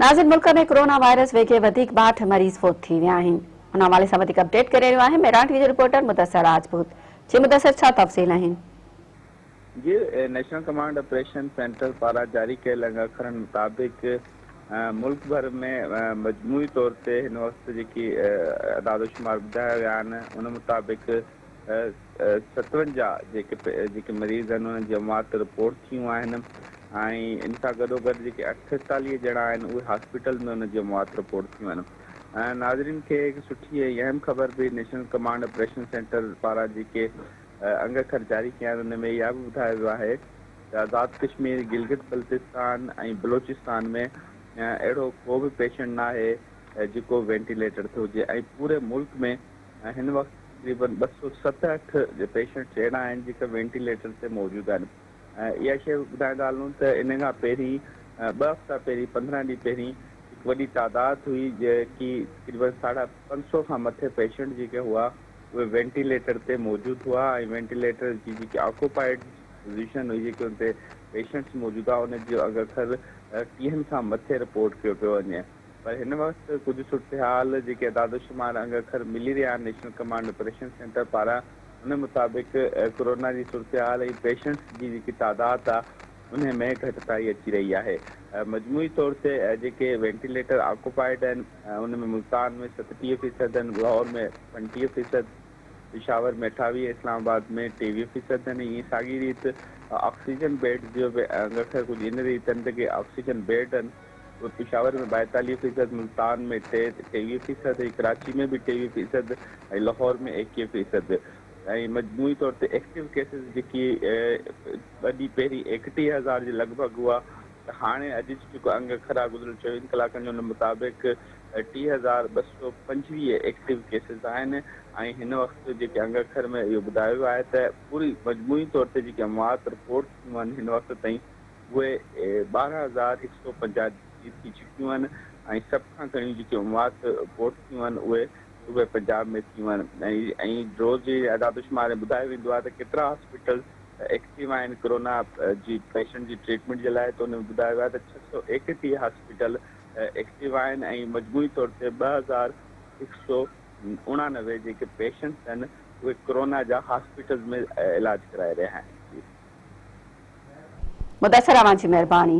ناظرين ملڪ ۾ corona virus ويگهي وڌيڪ 62 مريض فوت ٿي ويا آهن ان حوالي سان وڌيڪ اپڊيٽ ڪري رهيو آهي مهراڻ ٽي وي جو رپورٽر مدثر راجپوت جي مدثر ڇا تفصيل آهن. جي نيشنل ڪمانڊ آپريشن سينٽر پاران جاري ڪيل انگ اکرن مطابق ملڪ ڀر ۾ مجموعي طور تي هن وقت جيڪي اعداد و شمار ٻڌايا ويا آهن ان مطابق 57 جيڪي جيڪي مريض آهن انهن جي اموات رپورٽ ٿيون آهن ۽ ان سان گڏوگڏ جيڪي 48 ڄڻا آهن اهي هاسپيٽل ۾ انهن جي اموات رپورٽ ٿيون آهن ۽ ناظرين کي هڪ سٺي ۽ اهم خبر به نيشنل ڪمانڊ آپريشن سينٽر پاران جيڪي انگ اکر جاري ڪيا آهن ان ۾ اها به ٻڌايو ويو آهي ته آزاد ڪشمير، گلگت بلتستان ۽ بلوچستان ۾ اهڙو ڪو به پيشنٽ ناهي جيڪو وينٽيليٽر تي هجي ۽ پوري ملڪ ۾ هن وقت تقريبن 267 پيشنٽس اهڙا آهن جيڪا وينٽيليٽر تي موجود آهن ۽ اها شيء به ٻڌائيندا هلون ته ان کان پهرين ٻه هفتا پهرين 15 ڏينهن پهرين هڪ وڏي تعداد هئي جيڪي تقريبن ساڍا پنج سو کان مٿي پيشنٽ جيڪي هئا اهي وينٽيليٽر تي موجود هئا ۽ وينٽيليٽر جي جيڪي آڪوپائيڊ پوزيشن هئي جيڪي ان تي پيشنٽس موجود هئا ان جو انگ اکر 30 کان مٿي رپورٽ ڪيو پيو وڃي. پر هن وقت ڪجهه صورتحال جيڪي اعدادوشمار انگ اکر ملي رهيا آهن نيشنل ڪمانڊ آپريشن سينٽر پاران ان مطابق ڪورونا جي صورتحال ۽ پيشنٽس جي جيڪي تعداد آهي انهي ۾ گهٽتائي اچي رهي آهي مجموعي طور تي جيڪي وينٽيليٽر آڪوپائيڊ آهن ان ۾ ملتان ۾ 37 فيصد آهن لاهور ۾ 35 فيصد پشاور ۾ 28 اسلام آباد ۾ 23 فيصد آهن ائين ساڳي ريت آڪسيجن بيڊز جو به انگ اکر ڪجهه ان ريت آهن ته ڪي آڪسيجن بيڊ آهن اهي پشاور ۾ 42 فيصد، ملتان ۾ 23 فيصد ۽ ڪراچي ۾ به 23 فيصد ۽ لاهور ۾ 21 فيصد ۽ مجموعي طور تي ايڪٽو ڪيسز جيڪي ٻه ڏينهن پهرين 31 هزار جي لڳ ڀڳ هئا ته هاڻي اڄ جو جيڪو انگ اکر آهي گذريل 24 ڪلاڪن جو ان مطابق 3225 ايڪٽو ڪيسز آهن ۽ هن وقت جيڪي انگ اکر ۾ اهو ٻڌايو ويو آهي ته پوري مجموعي طور تي جيڪي اموات رپورٽ ٿيون آهن هن وقت تائين اهي 12150 ٿي چڪيون آهن ۽ سڀ کان گهڻيون جيڪي اموات رپورٽ ٿيون آهن اهي صوبي پنجاب ۾ ٿيون آهن ۽ روز جي اعداد و شمار ۾ ٻڌايو ويندو آهي ته ڪيترا هاسپيٽل ايڪٽو آهن ڪرونا جي پيشنٽ جي ٽريٽمينٽ جي لاء ته ان ۾ ٻڌايو ويو آهي ته 631 هاسپيٽل ايڪٽو آهن ۽ مجموعي طور تي 2189 جيڪي پيشنٽس آهن اهي ڪرونا جا هاسپيٽلز ۾ علاج ڪرائي رهيا آهن. مدثر اوهان جي مهرباني.